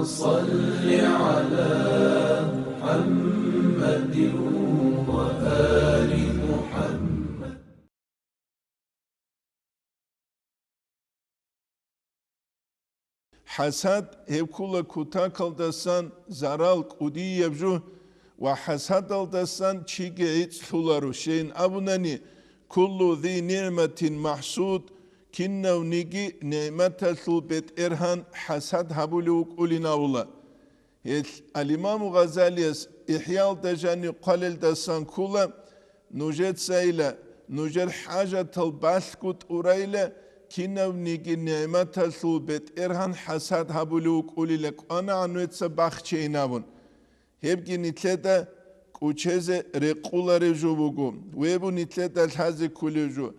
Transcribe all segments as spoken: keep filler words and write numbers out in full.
صل على محمد وآل محمد. ХӀасад гьеб ккула кутакалдасан зарал кӀудияб жо ва хӀасадалдасан чиги гӀицӀлъуларо, щейин абунани, «Куллу зи нигӀматин махӀсуд», кинавниги нигӀматалъул бетӀергьан хӀасад гьабулев вукӀулин абула. Гьелъ ал-Имаму Гъазалияс ИхӀяалда жанив хъвалелдасан ккула, нужецайила, нужер хӀажатал балъго тӀурайила, кинавниги нигӀматалъул бетӀергьан хӀасад гьабулев вукӀулила кӀванагӀан вецца бахчейин абун. Гьебги нилъеда кӀучезе рекъуларев жо буго, вебу нилъеда лъазе кколев жо.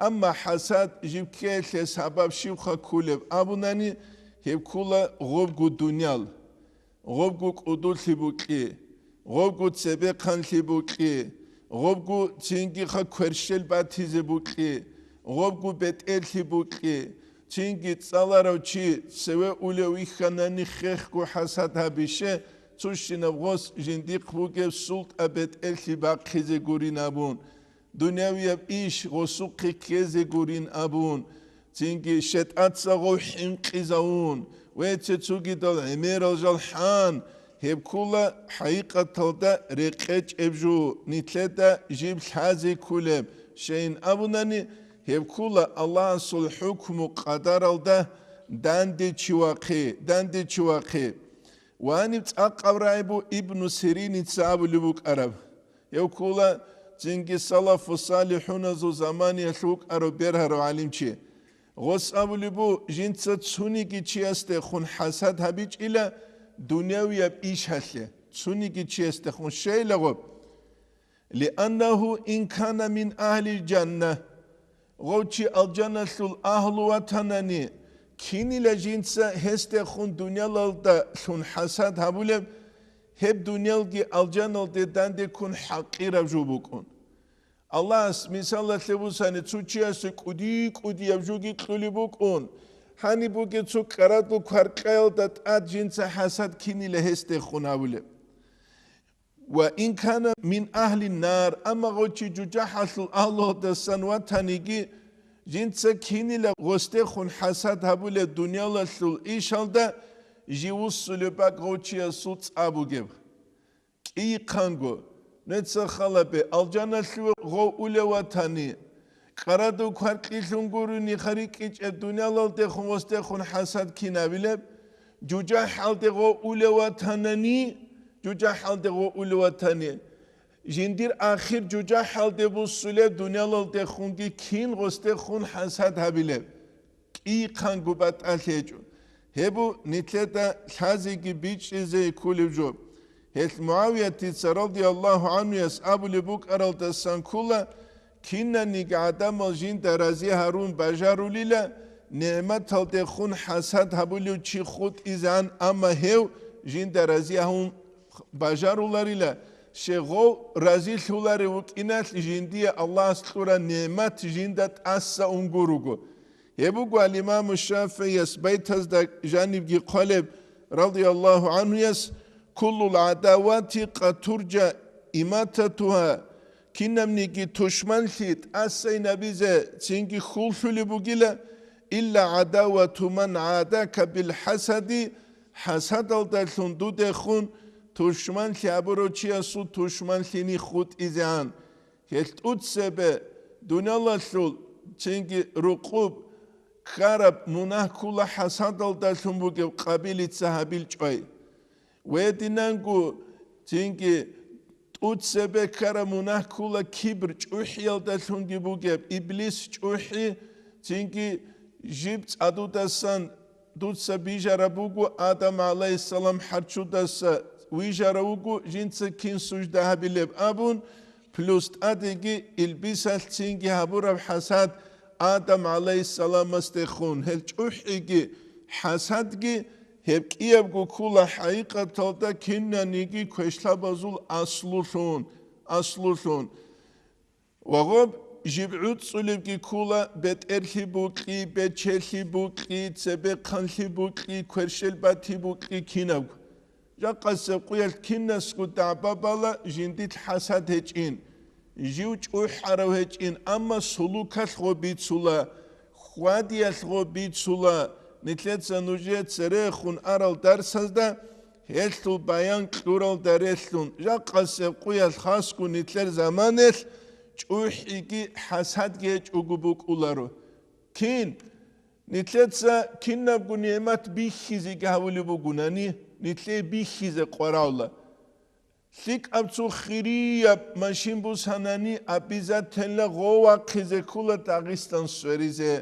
Амма хӀасад жиб ккеялъе сабаб щибха кколеб абунани, гьеб ккула гъобго дуниял. Гъобго кӀудулъи букьи, гъобго цебехъанлъи букьи, гъобго цингиха кверщел батизе букьи, гъобго бетӀерлъи букьи, цинги цӀаларав чи цеве улев вихьанани хехго хӀасад гьабище, цущинаб гъос жиндихъ бугеб султӀа бетӀерлъи бахъизе гурин абун. Дунявияб иш гъосухъе ккезе гурин абун, цинги шетӀаца гъов хӀинкъизавун, вецце цугидал гӀемерал жал хӀан, гьеб ккула хӀакъикъаталда рекъечӀеб жо, нилъеда жиб лъазе кколеб, щейин абунани, гьеб ккула Аллагьасул хӀукму-къадаралда дандечи вахъе, дандечи вахъе. Ва гьаниб цӀакъаб рагӀи бу Ибну Сириница абулеб букӀараб. Гьев ккула цинги салафу салихӀуназул заманиялъ вукӀарав бергьарав гӀалимчи. Гъос абулеб бу, жинца цуниги чиясдехун хӀасад гьабичӀила дунявияб ишалъе, цуниги чиясдехун щейлаго. Лианнагьу ин кана мин агьлил жанна, гъов чи алжаналъул агьлу ватанани, кинила жинца гьесдехун дуниялалда лъун хӀасад гьабулеб, гьеб дуниялги алжаналде дандеккун хӀакъираб жо букӀун. Аллагьас, мисалалъе бусани, цо чиясе кӀуди-кӀудияб жоги кьулеб букӀун, гьаниб бугеб цо кӀарадлу кваркьаялда тӀад жинца хӀасад кинила гьесдехун гьабулеб. Ва ин кана мин агьлин нар, амма гъов чи жужахӀалъул агьлуялдасан ватаниги, жинца кинила гъосдехун хӀасад гьабулеб дуниялалъул ишалда жив вуссулеб бакӀ гъов чиясул цӀа бугеб. КӀийихъанго, нуца халабе, алжаналъуве гъов улев ватани, кӀараду кваркьилъун гурони харикӀичӀеб дуниялалдехун гъосдехун хӀасад кинабилеб? ЖужахӀалде гъов улев ватанани, жужахӀалде гъов улев ватани, жиндир ахир жужахӀалде буссулеб дуниялалдехунги кин гъосдехун хӀасад гьабилеб? КӀийихъанго батӀалъи гьечӀо. Гьеб бу нилъеда лъазеги бичӀчӀизе кколеб жо. Гьелъ МугӀавиятица радияллагьу гӀанхуяс абулеб букӀаралдасан ккола, кинаниги гӀадамал жинда рази гьарун бажарулила, нигӀматалдехун хӀасад гьабулев чи хутӀизегӀан, амма гьев жинда рази гьавун бажаруларила, щегъов разилъуларев вукӀиналъ жиндие Аллагьас кьураб нигӀмат жинда тӀаса ун гуруго. Гьеб буго ал-Имаму ШафигӀияс байтазда жанибги хъвалеб, радияллагьу гӀанхуяс, «Куллул гӀадавати къад туржа имататугьа», кинабниги тушманлъи тӀасайнабизе цинги хьуллъулеб бугила, «илла гӀадавату ман гӀадака билхӀасади», хӀасадалдалъун дудехун тушманлъи гьабурав чиясул тушманлъиги хутӀизегӀан. Гьелъ тӀуцебе дуниялалъул цинги рукъуб ккараб мунагь ккула хӀасадалдалъун бугеб Къабилица гьабил чӀвай. Гьединанго цинги тӀуцебе ккараб мунагь ккула кибр, чӀухӀиялдалъунги бугеб, иблис чӀухӀи, цинги жиб цӀадудасан дуца бижараб буго Адам гӀалайгьиссалам хӀарччудаса вижарав вуго, жинца кин сужда гьабилеб абун, плюс тӀадеги илбисалъ цинги гьабураб хӀасад Адам гӀалайгьиссаламасдехун, гьел чӀухӀиги хӀасадги гьеб кӀиябго ккула хӀакъикъаталда кинаниги квешлъабазул аслулъун, аслулъун. Ва гъоб Жиб гӀуцӀцӀулебги ккула, бетӀерлъи букьи, бечелъи букьи, цебехъанлъи букьи, кверщел бати букьи кинабго. Жакъасеб къуялъ кинасго дагӀба бала жиндилъ хӀасад гьечӀин, жив чӀухӀарав гьечӀин, амма сулукалъ гъо бицула, хьвадиялъ гъо бицула. Нилъеца нужее церехун арал дарсазда гьелъул баян кьуралда релълъун, жакъасеб къуялъ хасго нилъер заманалъ чӀухӀиги хӀасадги гьечӀого букӀуларо. Кин? Нилъеца кинабго нигӀмат бихьизеги гьавулеб бугунани, нилъее бихьизе къваравла. ЛъикӀаб цо хирияб машин бусанани, обязательно гъо вахъизе ккула Дагъистан сверизе.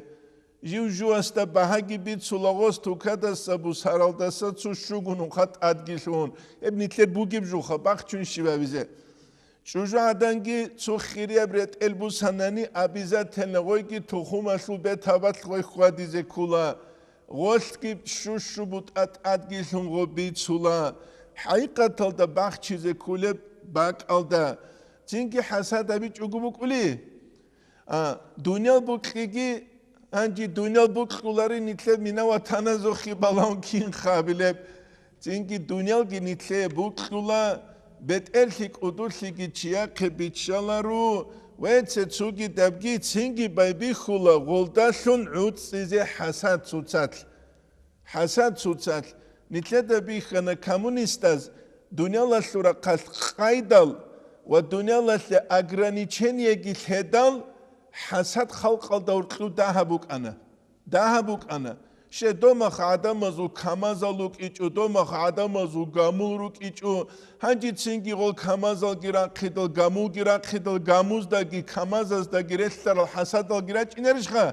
Жив-жувасда багьаги бицула гъос тукадаса бусаралдаса цо щуго нухъа тӀадги лъун. Гьеб нилъер бугеб жуха, бахчун щибабизе. ЧӀужугӀаданги цо хирияб ретӀел бусанани, обязательно гъойги тухумалъул бетабалъ гъой хьвадизе ккула. Гъолъги щу-щу бутӀа тӀадги лъун гъо бицула. ХӀакъикъаталда бахчизе кколеб бакӀалда цинги хӀасад гьабичӀого букӀули? А, дуниял букьиги, гьанже дуниял букьулари нилъер мина-ватаназухъе балагьун кин хабилеб? Цинги дуниялги нилъее букьула, бетӀерлъи кӀудулъиги чияхъе биччаларо, ва цецуги дабги цинги байбихьула гъолдалъун гӀуцӀизе хӀасад цоцалъ. ХӀасад цоцалъ. Нилъеда бихьана коммунистаз дуниялалъул рахъалъ къайдал ва дуниялалъе ограничениеги лъедал, хӀасад халкъалда гьоркьов дагьаб букӀана. Дагьаб букӀана. Щай, домахъ гӀадамазул камазал рукӀичӀо, домахъ гӀадамазул гамул рукӀичӀо, гьанжецинги гъол камазалги рахъидал, гамулги рахъидал, гамуздаги камазаздаги релълъарал хӀасадалги рачӀинарищха?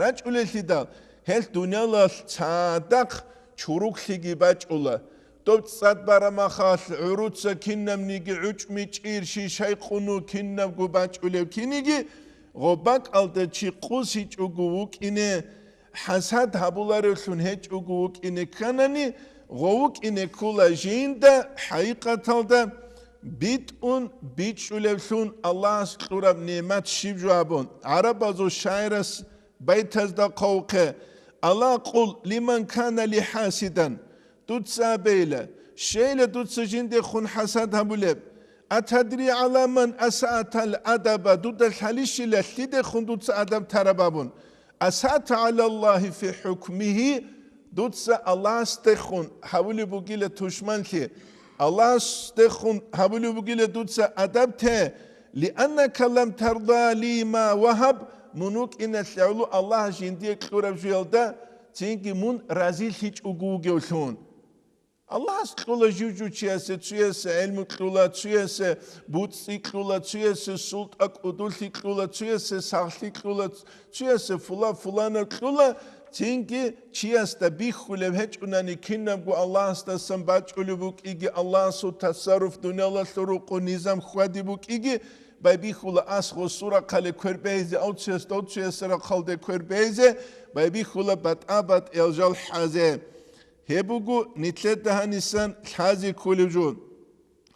РачӀулеллъидал, гьелъ дуниялалъ цадахъ чуруклъиги бачӀула. Доб цӀад барамахалъ гӀуруца кинабниги гӀучӀми чӀир, шишай къуну кинабго бачӀулев киниги, гъо бакӀалда чи къусичӀого вукӀине, хӀасад гьабуларевлъун гьечӀого вукӀине кканани, гъо вукӀине ккула жинда хӀакъикъаталда битӀун бичӀчӀулевлъун Аллагьас кьураб нигӀмат щиб жо абун. ГӀарабазул шагӀирас байтазда хъвавухъе: «Ала къул лиман кана ли хӀасидан», дуца абейла, щейла дуца жиндехун хӀасад гьабулеб? «Атадри гӀала ман асаатал адаба», дуда лъалищила лъидехун дуца адаб тараб абун? «Асаата гӀала Аллагьи фи хӀукмигьи», дуца Аллагьасдехун гьабулеб бугила тушманлъи, Аллагьасдехун гьабулеб бугила дуца адаб те, «лианнака лам тарда ли ма вагьаб», мун вукӀиналъе гӀоло Аллагьас жиндие кьураб жуялда цинги мун разилъичӀого вугевлъун. Аллагьас кьула жив-жив чиясе, цуясе гӀелму кьула, цуясе буцӀцӀи кьула, цуясе султӀа кӀудулъи кьула, цуясе сахлъи кьула, цуясе фула-фулана кьула, цинги чиясда бихьулеб гьечӀунани, кинабго Аллагьасдасан бачӀулеб букӀиги, Аллагьасул тасарруф дуниялалъул рукъу низам хьвади букӀиги, байбихьула ас гъосул рахъале квер бейзе, авцуясда авцуясда рахъалде квер бейзе, байбихьула батӀа-батӀиял жал хӀазе. Гьеб буго нилъеда гьанисан лъазе кколеб жо.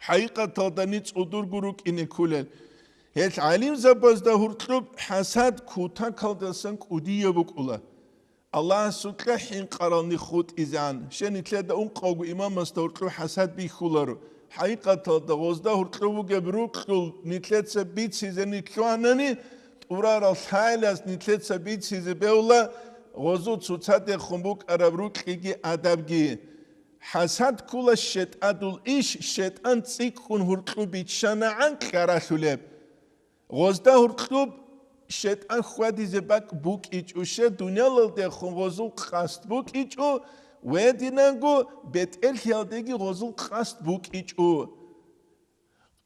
ХӀакъикъаталда ниж цӀудурго рукӀине кколел. Гьелъ гӀалимзабазда гьоркьоб хӀасад кутакалдасан кӀудияб букӀула. Аллагьасукьа хӀинкъарал ниж хутӀизегӀан. Щай, нилъеда ункъавго имамасда гьоркьоб хӀасад бихьуларо. ХӀакъикъаталда гъозда гьоркьоб бугеб рукьул нилъеца бицизе нилъ лъугьанани, тӀурарал лъайлас нилъеца бицизе бегьула гъозул цоцадехун букӀараб рукьиги адабги. ХӀасад ккула щетӀадул иш, щетӀан цӀикӀкӀун гьоркьоб биччанагӀан кьаралъулеб. Гъозда гьоркьоб щетӀан хьвадизе бакӀ букӀичӀо, щай, дуниялалдехун гъозул къасд букӀичӀо, гьединанго бетӀерлъиялдеги гъозул къасд букӀичӀо.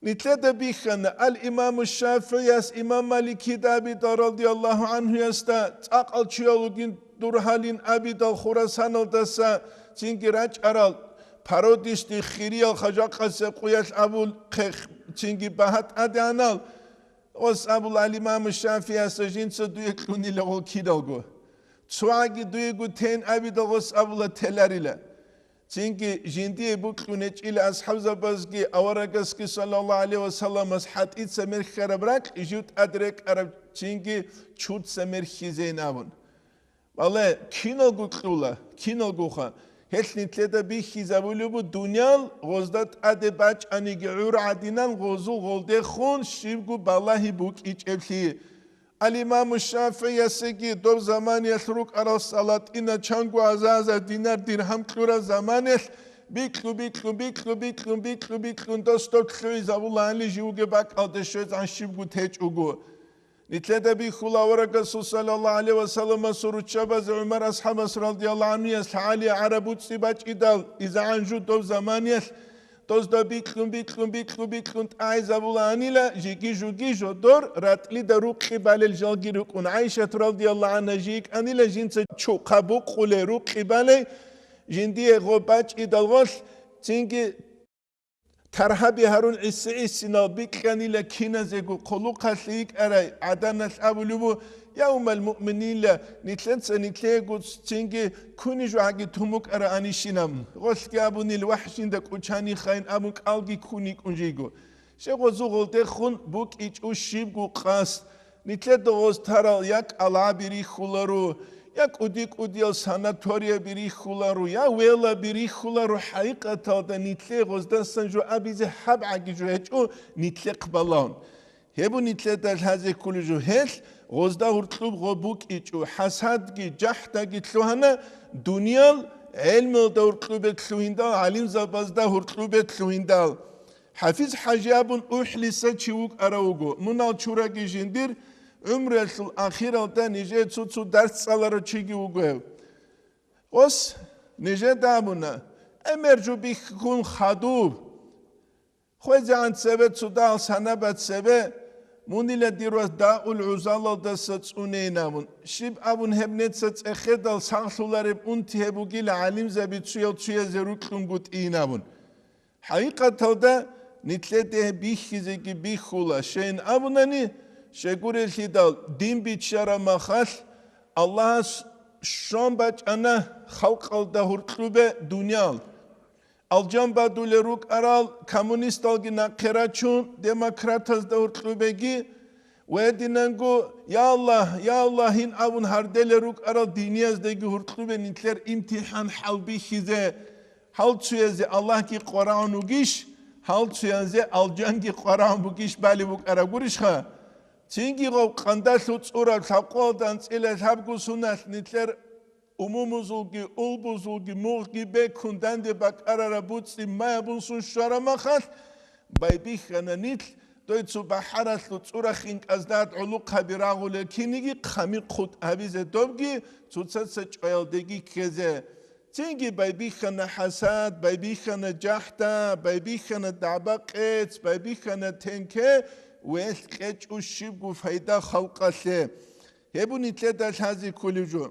Нилъеда бихьана, ал-Имаму ШафигӀияс, Имам Маликида абидал радияллагьу гӀанхуясда, цӀакъал чиял вугин дур гьалин абидал Хурасаналдаса цинги рачӀарал, пародисти хириял хажакъасе къуялъ абул хъех цинги багьа тӀадегӀанал, гъос абула, ал-Имаму ШафигӀиясда жинца дуе кьунила гъол киналго. ЦогӀаги дуего тейин абидал гъос абула теларила. Цинги жиндие букьун гьечӀила асхӀабзабазги аварагасги саллаллагьу гӀалайгьи вассаламас хӀатӀица мерхьараб ракь жив тӀад рекӀараб цинги чурца мерхьизейин абун. Бале, киналго кьула, киналгоха. Гьелъ нилъеда бихьизабулеб буго дуниял гъозда тӀаде бачӀаниги гӀур гӀадинан гъозул гъолдехун щибго балагьи букӀичӀеблъи. Ал-Имаму ШафигӀиясеги доб заманиялъ рукӀарал салатӀина чанго азаза динар-диргьам кьураб заманиялъ бикьу-бикьу-бикьу-бикьу-бикьу-бикьун дос доб лъугӀизабулаанли живго бакӀалде щвезегӀан щибго течӀого. Нилъеда бихьула аварагасул саллаллагьу гӀалайгьи ва салламасул руччабазе ГӀумар асхӀабас радияллагьу гӀанхуяс ГӀали гӀараб буцӀи бачӀидал, изегӀан жу доб заманиялъ дозда бикьун-бикьун-бикьун-бикьун тӀагӀизабулаанила, жиги-жуги жодор ратӀлида рукъи балел жалги рукӀун. ГӀайшат радияллагьу гӀанхӀа жийикӀанила жинца чухъа букъулей рукъи балей, жиндие гъо бачӀидал гъолъ, цинги таргьаби гьарун гӀиси-гӀисинал бикьанила киназего хъулухъалъе йикӀарай гӀаданалъ абулеб бу: «Я уммал муъмининла, нилъеца нилъего цинги кунижугӀаги тун букӀараанищинаб?» Гъолъги абунил вахӀ жинда кӀучанихайин абун кӀалги ккун йикӀун жийго. Щай гъозу гъолдехун букӀичӀо щибго къасд, нилъеда гъоз тарал я кӀалгӀаби рихьуларо, я кӀуди-кӀудиял санаторияби рихьуларо, я велаби рихьуларо, хӀакъикъаталда нилъе гъоздасан жо абизе гьабгӀаги жо гьечӀо, нилъехъ балагьун. Гьеб нилъеда лъазе кколеб жо, гьелъ гъозда гьуркьуб гъо букӀичӀо, хӀасадги, жахӀдаги лъугьана, дуниял гӀелмуялда гьуркьубе лъугьиндал, гӀалимзабазда гьуркьубе лъугьиндал. ХӀафиз-хӀажи абун УхӀлиса чи вукӀарав вуго. Мунал чураги жиндир гӀумруялъул ахиралда нижее цо-цо дарс цӀаларав чиги вуго гьев. Ос, нижеда абуна, гӀемер жо бихьун хадуб. ХвезегӀан цебе цо дагьал санаба цебе, мунила дир вас даул гӀузалалдаса цӀунейин абун. Щиб абун гьеб неца цӀехедал сагълъулареб унти гьеб бугила гӀалимзаби цуял цуязе рукьунгутӀийин абун. ХӀакъикъаталда, нилъеде бихьизеги бихьула, щайин абунани, щайгурелъидал, дин биччараб махалъ, Аллагьас щван бачӀана халкъалда гьуркьубе дуниял. Алжан бадулел рукӀарал коммунисталги нахъе рачун, демократазда гьуркьубеги, ва гьединанго, «Я Аллагь, я Аллагь», – гьин абун гьарделел рукӀарал динияздаги гьуркьубе нилъер имтихӀан хӀалбихьизе, гьал цуязе Аллагьги къварагӀун вугищ, гьал цуязе алжанги къварагӀун бугищ балеб букӀараб гурищха? Цинги гъаб къандалъув цӀураб лъабкъоялда анцӀила лъабго суналъ нилъер умумузулги, улбузулги, мугъги бекун данде бакӀарараб буцӀи май абунсун щвараб махалъ, байбихьана нилъ, дой цо бахӀаралъув цӀурахин кӀаздад гӀолохъаби рагъулел киниги хъами-хъутӀ гьабизе добги, цоцаца чӀваялдеги ккезе. Цинги байбихьана хӀасад, байбихьана жахӀда, байбихьана дагӀба-къец, байбихьана тенке, велъ кьечӀо щибго файда халкъалъе. Гьеб нилъеда лъазе кколеб жо.